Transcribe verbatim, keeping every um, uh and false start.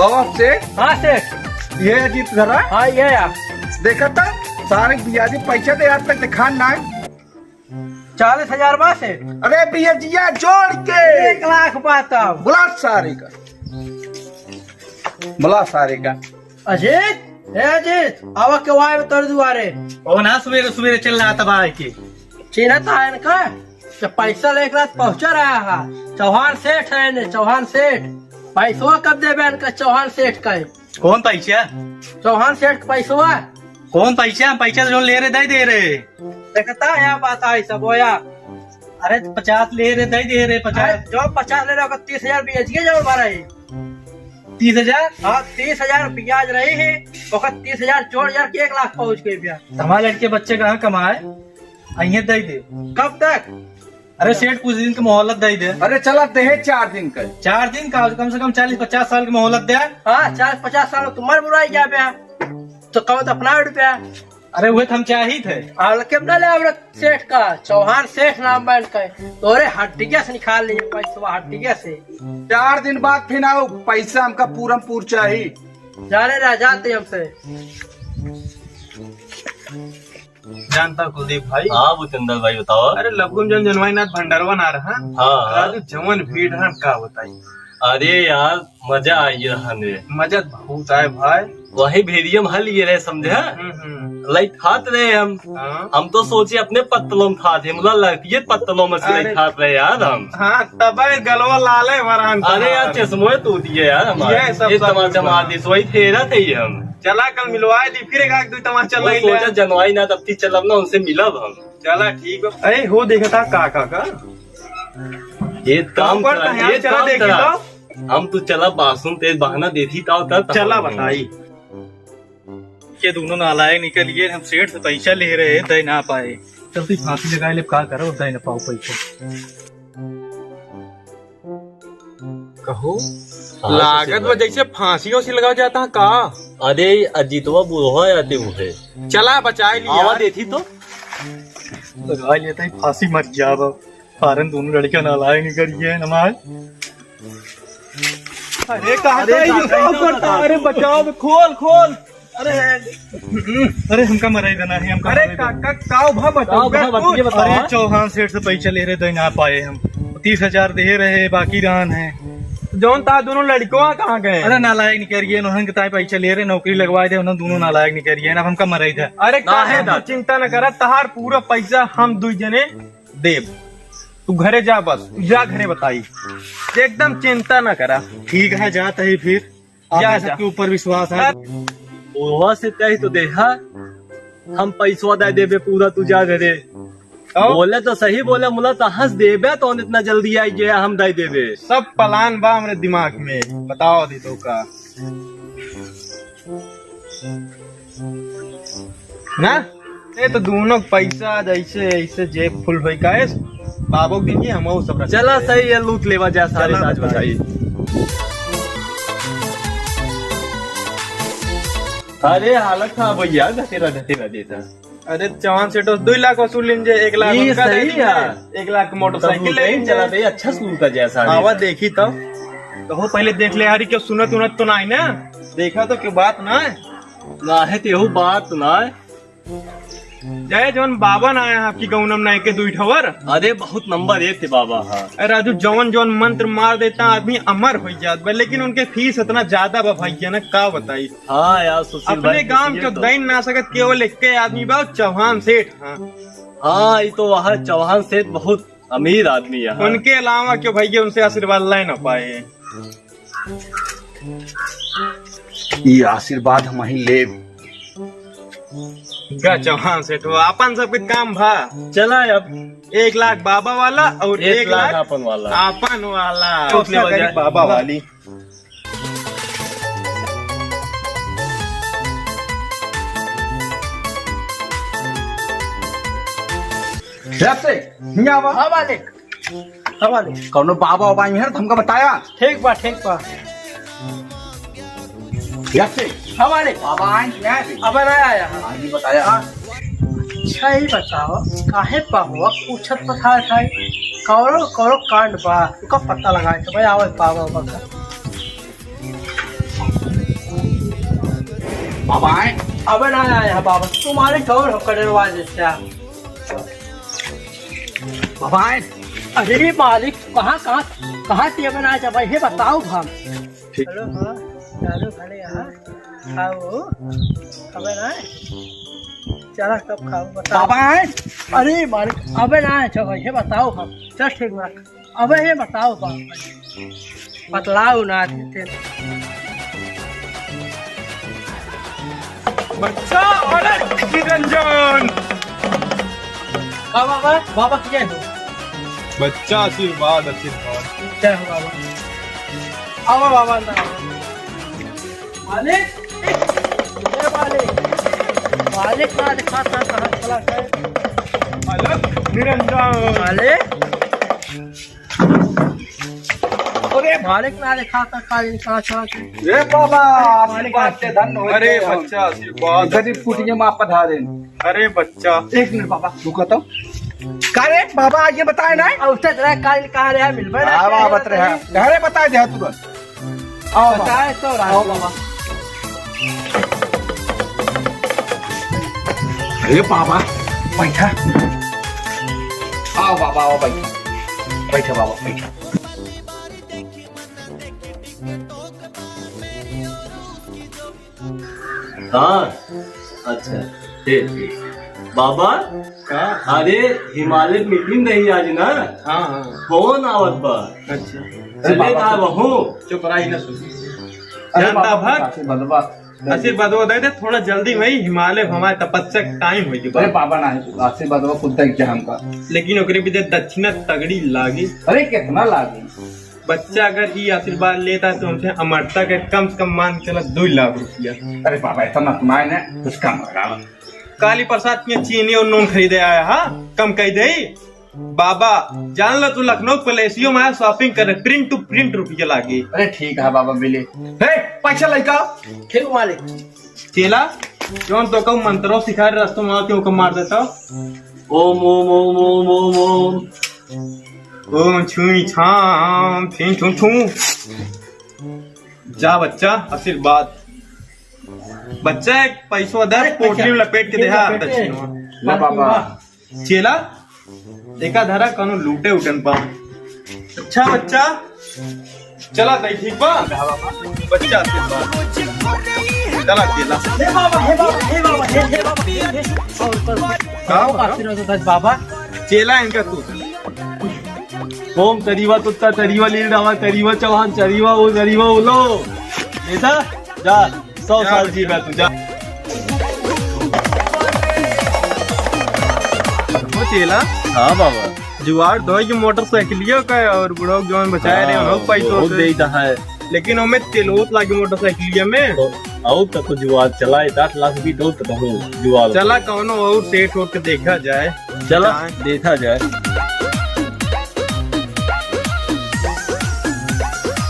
और सेठ? हाँ सेठ। ये अजीत धरा? हाँ, ये या। देखा था, सारे बियाजी पैसा दे, आज तक दिखान ना है। चालीस हजार बा सेठ। अरे बियाजिया जोड़ के। एक लाख बा तब। बुला सारे का। बुला सारे का। अजीत, ए अजीत, आवा के वाय तोर दुआरे। ओ ना, सुबेरे सुबेरे चल रहा था भाई के। चिन्हत है इनका? जब पैसा लेके रात पहुंचा रहा है, चौहान सेठ है ने, चौहान सेठ। पैसवा कब देबे इनका, चौहान सेठ का है? कौन पैसा? चौहान सेठ का पैसवा। कौन पैसा? हम पैसा जो ले रहे, दे दे रहे। देखता है, बात आई सब होया। अरे, तो पचास ले रहे, दे दे रहे, पचास। अरे, जो पचास ले रहे, ओकर तीस हजार ब्याज के जमा भरा है। तीस हजार? हाँ, तीस हजार ब्याज रही है, ओकर तीस हजार जोड़ यार के एक लाख पहुंच गए भैया। तो हमारे लड़के बच्चे कहाँ कमाए? अइहे दे दे। कब तक? अरे सेठ, कुछ दिन के मोहलत दे दे। अरे चला, दे है चार दिन का। चार दिन का? कम से कम चालीस पचास साल के मोहलत दे। हाँ, चालीस पचास साल में तुम्हार बुराई क्या बे? तो कहो तो अपना रुपया। अरे वह तो हम चाहित है। और के अपना ले आवरे सेठ का, चौहान सेठ नाम बन के। तोरे हड्डिया से निकाल लिए पैसा, हड्डिया से। चार दिन बाद फिर आओ, पैसा हमका पूरम पूर चाहिए। जाने ना जाते हमसे। जानता कुलदीप भाई। हाँ भूपेंद्र भाई, बताओ। अरे लघु में जौन जनवाई नाथ भंडारवा ना रहा। हाँ। राजू, जवन भीड़ है, का बताई। अरे यार, मजा आई रहन रे। मजा बहुत आए भाई। वही भेड़िया में हल ये रहे, समझे? हम्म, हम्म। लाइट खात रहे हम। हाँ। हम तो सोचे अपने पत्तलों में खात है, मुला लड़किए पत्तलों में से अरे। लाइट खात रहे यार हम। हाँ, तब गलवा लाले वरान अरे यार, तुम्हारे। चश्मोए तो दिए यार हमारे। ये सब ये सब तमाचा कुछ मार बा। दी, सोई फेरा थे ये हम। चला कल मिलवाए दी, फिर एक आध दो तमाचा वो लई ले। सोचा जनवाई ना, तब की चलब ना, उनसे मिलब हम। चला ठीक बा। अरे हो देखा था का, का, का? ये काम ऊपर करा, तो यहाँ ये चला काम देखी करा। तो। हम तो चला बासुन तेज बहाना देती ताव तब चला बताई। ये दोनों नालायक निकल गए, हम सेठ से पैसा ले रहे, दे ना पाए। चल तू फांसी लगा ले, का करो, दे ना पाओ पैसा। कहो, हाँ, लागत ससुर बा भाई। जैसे फांसी ओसी लगा जाता है का? अरे, अजीतवा बुढ़वा आते हुए। चला, बचाए लिया। आवा देती तो। लगा लेता ही, फांसी मर जावा। फारन दोनों लड़कियां नालायक निकल गए हैं, नमाज। अरे, कहाँ अरे, गई? कहाँ गई? अरे, बचाओ, खोल, खोल। अरे, अरे, हमका मराई देना है, हमका अरे, मराई देना। का, का, का उभा बताओ, का उभा बे, बताइए, कुछ? बताओ। अरे, चौहान सेठ से पैसा ले रहे, दे ना पाए हम। तीस हजार दे रहे, बाकी रहन है। जौन ता दोनों लड़कवा कहाँ गए? अरे, नालायक निकल गए, उन्होंने के ताई पैसा ले रहे, नौकरी लगवाए दे, उन्होंने दोनों नालायक निकल गए, अब हमका मराई दे। अरे, का अरे, है, दादा। तू चिंता न करा, तहार पूरा पैसा हम दुई जने देब। तू घरे जा, बस जा, घरे बताई, एकदम चिंता न करा। ठीक है, जात है फिर। आप जा, सबके जा। ऊपर विश्वास है। बुढ़वा से कही तो देखा, हम पैसवा दे देबे पूरा, तू जा घरे। और? बोले तो सही बोले, मुला तो हंस देबे तो इतना जल्दी आई गया, हम दे देबे। सब प्लान बा हमरे दिमाग में, बताओ दी तो का। ना? ए तो दोनों पैसा जैसे ऐसे जेब फुल होई काहे? बाबो के दिए, हम वो सब रख चला लेते हैं। सही है, लूट लेवा जा सारे चला साज बताई। बताई। अरे हालत खराब हो गया, धतेरा धतेरा देता। अरे चौहान सेठ, दुई लाख वसूल लीन जे, एक लाख ई उनका दे सही दीन जे, है। एक लाख मोटरसाइकिल तब ले लीन चला जे। दे, अच्छा सुनता जैसा आवा देखी तो। कहो पहले देख ले यारी, क्यों सुनत उनत तो ना है ना? देखा तो क्यों बात ना है? ना है, तेहू बात ना है। जय जवन बाबा ना आया आपकी गौनम ना के दुई ठवर। अरे बहुत नंबर एक थे बाबा, हाँ। अरे राजू, जवन जवन मंत्र मार देता आदमी अमर हो जात बा, लेकिन उनके फीस इतना ज्यादा बा भैया ना, का बताई। हाँ यार सुशील अपने भाई, गांव ये के तो दैन ना सकत केवल एक आदमी बा, चौहान सेठ। हाँ। हाँ, ये तो वहाँ चौहान सेठ बहुत अमीर आदमी है। उनके अलावा क्यों भैया उनसे आशीर्वाद ले ना पाए। ई आशीर्वाद हम ही लेब। गा चौहान सेठ हो, आपन सबके काम भा। चला अब। एक लाख बाबा वाला और एक एक लाख लाख आपन वाला। आपन वाला। चौथा गरीब बाबा वाली। जैसे हियाँ आवा। हाँ मालिक। हमारे कौनो बाबा वाबा आई है तो हमका बताया। ठीक बा, ठीक बा। यसे। हमारे बाबा आए हैं यहाँ पे। अब ना आया है। हाँ, ये बताया। अच्छा, ये बताओ, काहे बाबा पूछत पठाए था? कौनो, कौनो कांड बा, उनका पता लगाए थे भाई, आवे बाबा वाबा का। बाबा आए। अबे ना आए हैं बाबा, तुम्हारे कौन हो करेवा जैसा? बाबा आए। अरे मालिक, कहाँ, कहाँ, कहाँ से अबे ना आए, भाई, ये बताओ हम। ठीक। हेलो, हाँ, चालू भले यहाँ। खाओ, अबे ना आए। चला, कब खाओ, बताओ। बाबा आए। अरे मालिक, अबे ना आए, चलो, ये बताओ हम। चल, ठीक बा। अबे ये बताओ बाप, बतलाओ ना देते। बच्चा, अरे निरंजन। बाबा, बाबा, बाबा, क्या हो? बच्चा, आशीर्वाद, आशीर्वाद। क्या हो बाबा? आओ बाबा, अंदर आओ। मालिक, ए मालिक, मालिक ना दिखाता कहाँ चला गए? मालिक, निरंजन। मालिक, अरे मालिक ना दिखाता कहाँ, कहाँ चला गए? ए बाबा, अरे मालिक, आशीर्वाद से धन्य हो अरे गए हम। बच्चा, आशीर्वाद, गरीब आशीर्वाद। कुटिया में आप पधारे। अरे बच्चा। एक मिनट बाबा, रुको तो। का रे बाबा, ये बताए ना? अब उससे जरा काल कहाँ रहा, मिलबे ना हाँ, किया बाबा, रे। अरे बताए दे तुरंत। आओ बाबा। बताए तो राज। आओ बाबा। अरे बाबा, बैठा। आओ बाबा, आओ, बैठा। बैठा बाबा, बैठा। हाँ, अच्छा, ठीक, ठीक। बाबा, का? अरे, हिमालय मीटिंग रही आज ना? हाँ, हाँ। फोन आवत बा। अच्छा। चले बाबा, ना वहूँ। चुप रही ना सुन। अरे जानता बाबा, भक्त? आशीर्वाद बा। आशीर्वाद वो दे दे, थोड़ा जल्दी वही हिमालय हमारे तपस्या का टाइम हो गया। अरे बाबा ना, आशीर्वाद बा, खुद तक जहाँ का। लेकिन ओकरे भी दे दक्षिणा तगड़ी लागी। अरे कितना लागी? बच्चा अगर ई आशीर्वाद लेता है तो हमसे अमरता के कम से कम मान के चला दो लाख रुपया। अरे बाबा, इतना सुनाए ना, कुछ कम लगा। काली प्रसाद के चीनी और नून खरीदे आया, हाँ, कम कह दे। बाबा, जान लो तू लखनऊ पलेसियो में आया shopping करे, print to print रुपया लागी। अरे ठीक है बाबा, मिले। हे, पैसा लइका। ठीक मालिक। चेला, जौन तो कहूँ मंत्रो सिखाए रस्तों में आके ओके मार देता। ओम, ओम, ओम, ओम, ओम, ओम। ओम छुई छाम, फिन छुम छुम। जा बच्चा, आशीर्वाद। बच्चा एक पैसो दे, अरे, पोटली में लपेट के दे, हाँ, लपेट के। दक्षिणवा। ले बाबा। चेला, एका धरा कौनो लूटे उटन पा। अच्छा बच्चा, चला तई ठीक बा? बच्चा से बा। चला चेला। हे बाबा, हे बाबा, हे बाबा, हे, हे बाबा, हे, हे। का हो, का हो? आशीर्वाद दे बाबा। चेला इनका तू। ओम तरीवा तुत्ता तरीवा लील रावा तरीवा चौहान तरीवा ओ तरीवा ओलो। ऐसा? जा। सौ साल जी बा तू, जा। ओ चेला। हाँ बाबा। जुआर धोई के मोटरसाइकिलिया का और बुढ़ऊ जौन बचाए रहे, हाँ, उन्हों पैसों बहुत से। देता है। लेकिन ओमे तेल होत लागे मोटरसाइकिलिया में। तो और तक तो जुआर चला है, आठ लाख भी दो तक हो जुआर। चला कौनो और सेठ होत के देखा जाए। चला, हाँ। देखा जाए।